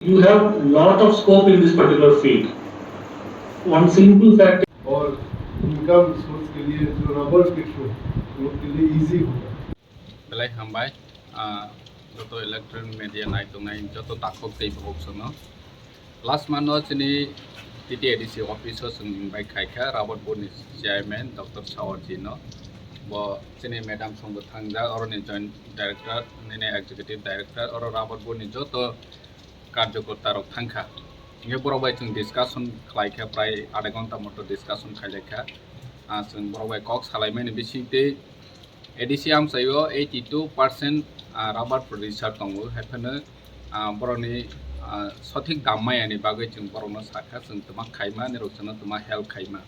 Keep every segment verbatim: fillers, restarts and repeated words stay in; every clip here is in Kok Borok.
You have lot of scope in this particular field. One simple fact. और income source के लिए जो रबर के थ्रू लोग के लिए इजी होगा। Belai hambai, ah, joto electronic media naitongnai joto takhuk tei bukhuk sono. Last month o chini T T A D C office o chwng invite khaikha rubber board ni chairman Doctor Sawarji no. Bo chini madam songbo thangjak, oroni joint director, nini executive director, oro rubber board ni joto karjokorta rok thangkha. Hingke borok bai chwng discussion khlaikha, prai adha ghonta moto discussion khailaikha. Ah, chwng borok bai kok salaimani bisingtwi A D C amchaio eighty two percent, ah, rubber producer tongo, haiphano, ah, borokni, ah, sothik dam mayani bagwi chwng borokno sakha, chwng twma khaima, nirok chwngno twma help khaima.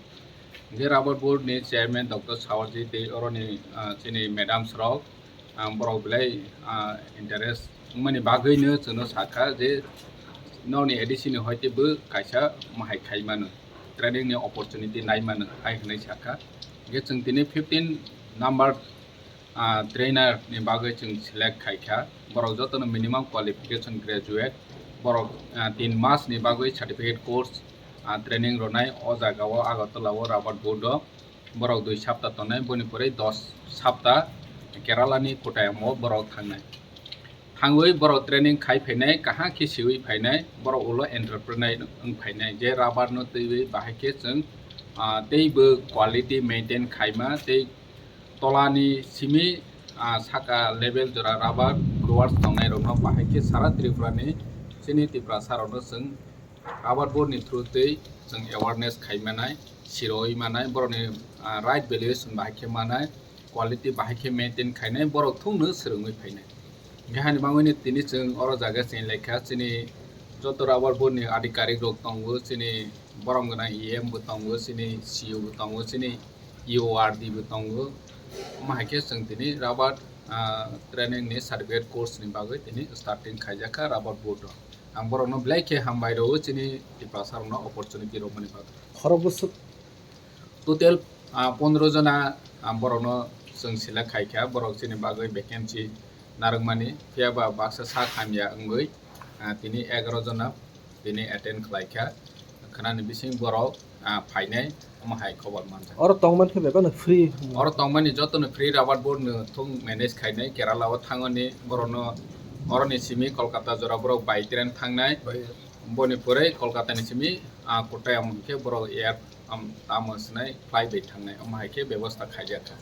Hingke rubber board ni chairman Doctor Sawarji tei oroni, ah, chini madams rok, ah, borok belai, ah, interest wngmani bagwino chwngno sakha je nokni A D C ni hoite bo kaisa mahai khai mano, training ni opportunity nai mano hai hwnwi sakha. Hingke chwng tini fifteen number, ah, trainer ni bagwi chwng select khaikha. Borok jotono minimum qualification graduate. Borok, ah, tin mas ni bagwi certificate course, ah, training rwnai o jaga o Agartala o rubber board o. Borok dui sapta tongnai, boni pore dos sapta Kerala ni Kottayam o borok thangnai. Thangwi borok training khai phainai, kaham khe siwi phainai, borok ulo entrepreneur wng phainai, je rubber no twiwi bahai khe chwng, ah, teibo quality maintain khaima tei tolani simi, ah, saka level jora rubber growers tongnai rokno bahai khe sara Tripura ni chini Tiprasa rokno chwng rubber board ni through twi chwng awareness khai manai, siroi manai, borokni, ah, right valuation bahai khe manai, quality bahai khe maintain khainai, borok thungno swrwngwi phainai. Hingke hani bagwino tini chwng oro jaga chini lekha chini joto rubber board ni adhikarik rok tongo, chini borom gwnang E M bo tongo, chini C E O bo tongo, chini E O R D bo tongo. Omo hai khe chwng tini rubber, ah, training ni certificate course ni bagwi tini starting khaijakha rubber board o. Ang borokno belai khe hambai rwo chini Tiprasa rokno opportunity rwmani bagwi. Khorok bwswk total, ah, pondro jona, ah, borokno chwng select khaikha, borok chini bagwi vacancy narwkmani, phiya ba baksa sak hamya wngwi, ah, tini egaroh jona tini attend khlaikha, khwnani bising borok, ah, phainai, omo hai khobor manjak. Oro tongmani khe bebak no free? Oro tongmani jotono free, rubber board no thung manage khainai, Kerala o thangoni borokno oroni simi Kolkata jora borok by train thangnai, boni pore Kolkata ni simi, ah, Kottayam hwnkhe borok air, am, tamo swnai flight bai thangnai, omo hai khe bebosta khaijakha.